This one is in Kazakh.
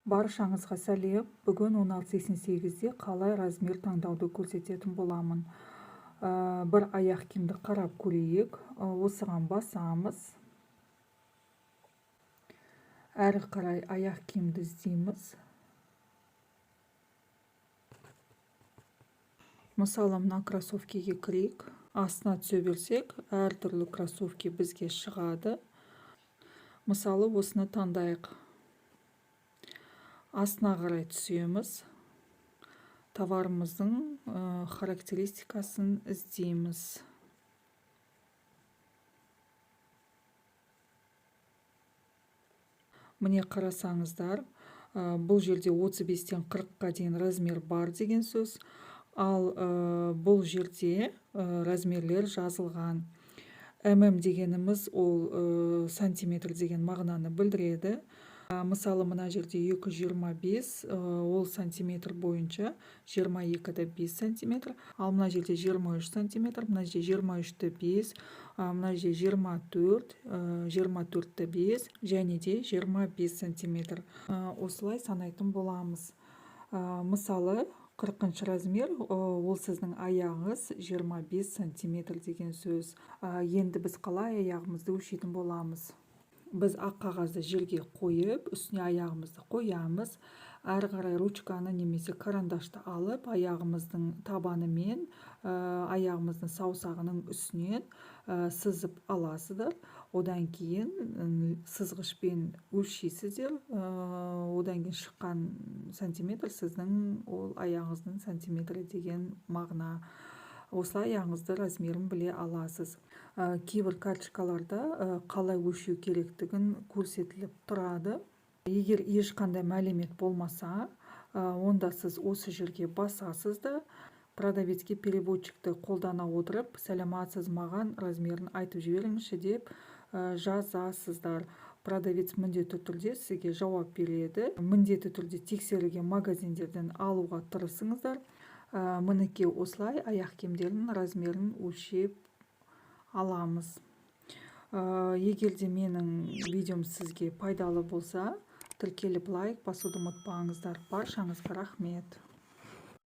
Баршаңызға сәлем! Бүгін 16.88-де қалай размер таңдауды көрсететін боламын. Бір аяқ киімді қарап көрейік. Осыған басамыз. Әрі қарай аяқ киімді іздейміз. Мысалы, мына кроссовкиге кірейік. Астына түсе берсек, әртүрлі кроссовки бізге шығады. Мысалы, осыны таңдайық. Астына қарай түсеміз. Товарымыздың характеристикасын іздейміз. Міне, қарасаңыздар, бұл жерде 35-тен 40-қа дейін размер бар деген сөз. Ал бұл жерде размерлер жазылған. Дегеніміз ол сантиметр деген мағынаны білдіреді. Мысалы, мына жерде 2,25, ол сантиметр бойынша 22,5 сантиметр, ал мына жерде 23 сантиметр, мына жерде 23,5, мына жерде 24, 24,5 және де 25 сантиметр. Осылай санайтын боламыз. Мысалы, 40 размер, ол сіздің аяғыңыз 25 сантиметр деген сөз. Енді біз қалай аяғымызды өлшейтін боламыз? Біз ақ қағазды жерге қойып, үстіне аяғымызды қоямыз. Әрі қарай ручканы немесе карандашты алып, аяғымыздың табанымен, аяғымыздың саусағының үстінен сызып аласыздар. Одан кейін сызғышпен өлшейсіздер. Одан кейін шыққан сантиметр сіздің ол аяғыңыздың сантиметрі деген мағына. Осылай аяғыңызды размерін біле аласыз. Кейбір карточкаларда қалай өлшеу керектігін көрсетіліп тұрады. Егер ешқандай мәлімет болмаса, онда сіз осы жерге басасыз да, продавецке переводчикті қолдана отырып, сәлематсыз, маған размерін айтып жіберіңізші деп жазасыздар. Продавец міндетті түрде сізге жауап береді. Міндетті түрде тексерілген магазиндерден алуға тырысыңыздар. Мінекей, осылай аяқ киімдердің размерін өлшеп аламыз. Егер де менің видеом сізге пайдалы болса, тіркеліп, лайк басуды ұмытпаңыздар. Баршаңызға рахмет.